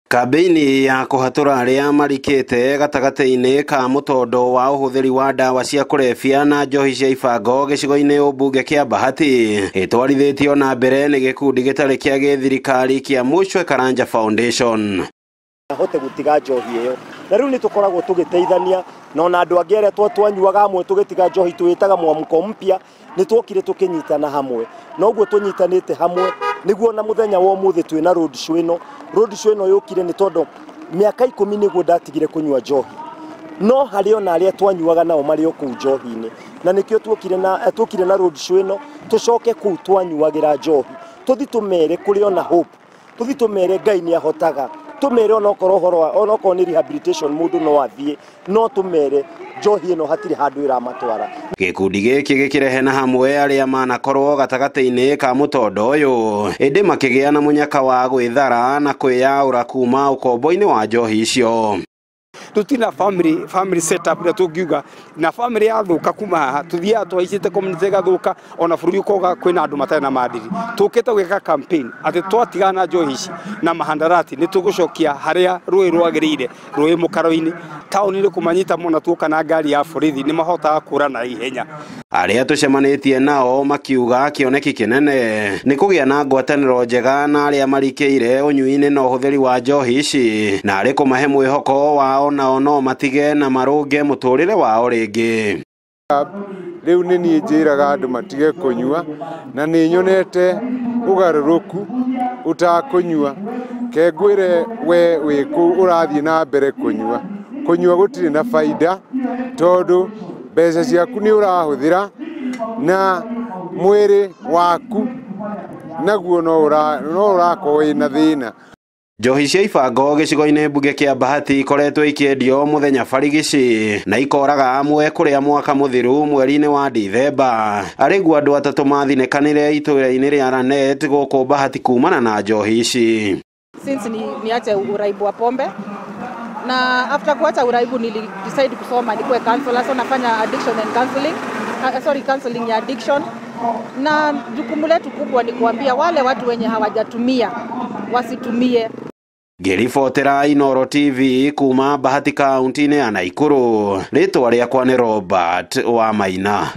Kambĩini ya kũhatũra arĩa marikĩte gatagatĩ-inĩ ka mũtondo wa ũhũthĩri wa ndawa cia kũrebia na njohi cia ibango gĩcigo-inĩ ũmbunge kĩa Bahati ĩtwarithĩtio na mbere nĩ gĩkundi gĩtarĩ kĩa gĩthirikari kĩa Mũcwe Karanja Foundation. Ahote gũtiga njohi ĩyo na rĩu nĩ tũkoragwo tũgĩteithania na ona andũ angĩ arĩa twanyuaga hamwe tũgĩtiga njohi twĩtaga mwamũko mpya nĩ twokire tũkĩnyitana hamwe na ũguo tũnyitanĩte hamwe nĩguo na mũthenya wa ũmũthĩ twĩna road show ĩno. Road show ĩno yũkire nĩ tondũ mĩaka 10 nĩguo ndatigire kũnyua njohi no harĩ ona arĩa twanyuaga nao marĩ o kũu njohi-inĩ na nĩkĩo tuokire na road show ĩno tũcoke kũu twanyuagĩra njohi tũthi tũmere kũrĩ ona hope tũthi tũmere Ngai nĩ ahotaga tumere onokorwo horo onokorwo ni rehabilitation mundu no athie no tumere njohi ĩno hatirĩ handũ ĩramatwara. Gĩkundi gĩkĩ gĩkĩrehe na hamwe arĩa manakorwo gatagatĩ-inĩ ka mũtondo ũyũ ĩndĩ makĩgĩa na mũnyaka wa gwĩthara na kwĩyaũra kuma ũkombo-inĩ wa njohi icio. Tutina family setup na tungiuga na family yathuka kuma haha tuthiaga twaicite community gathuka ona bũrũri ukoga kwina andu matarĩ na maadili. Tukite gwika campaign ati twatigana na njohi ici na mahandarati ni tugucokia haria rũĩ rwagĩrĩire rũĩ mũkaro-inĩ taũni-inĩ kũmanyita mũno tuoka na ngari ya borithi nĩ mahotaga kũra na ihenya. Arĩa tũcemanĩtie nao makiuga kĩoneki kĩnene nĩ kũgĩa na ngwatanĩro njega na arĩa marikĩire ũnyui-inĩ na ũhũthĩri wa njohi ici na arĩ kũmahe mwĩhoko wao nao no matige na marũnge mũtũrĩre wao rĩngĩ. Rĩu nĩ niĩ njĩraga andũ matige kũnyua na nĩ nyonete ũgarũrũku ũtakũnyua. Ke ngwĩre we wĩ kũu ũrathiĩ na mbere kũnyua. Kũnyua gũtirĩ na baida tondũ mbeca ciaku nĩ ũrahũthĩra na mwĩrĩ waku naguo no ũrakorwo wĩna thĩna. Njohi cia ibango gĩcigo-inĩ mbunge kĩa Bahati ikoretwo ikĩendio mũthenya barigici na ikoraga amwe kũrĩa mwaka mũthiru mweri-inĩ wa Dithemba. Arĩguo andũ atatũ mathinĩkanire itũũra-inĩ rĩa Lanet gũkũ Bahati kumana na njohi ici. Since niache uraibu wa pombe na after kuacha uraibu nili decide kusoma nikuwe counselor, so nafanya addiction and counseling, counseling ya addiction, na jukumu letu kubwa ni kuambia wale watu wenye hawajatumia wasitumie. Ngĩribotera Inooro TV kuma Bahati kaunti-inĩ ya Naikuru, rĩtwa rĩakwa nĩ Robert wa Maina.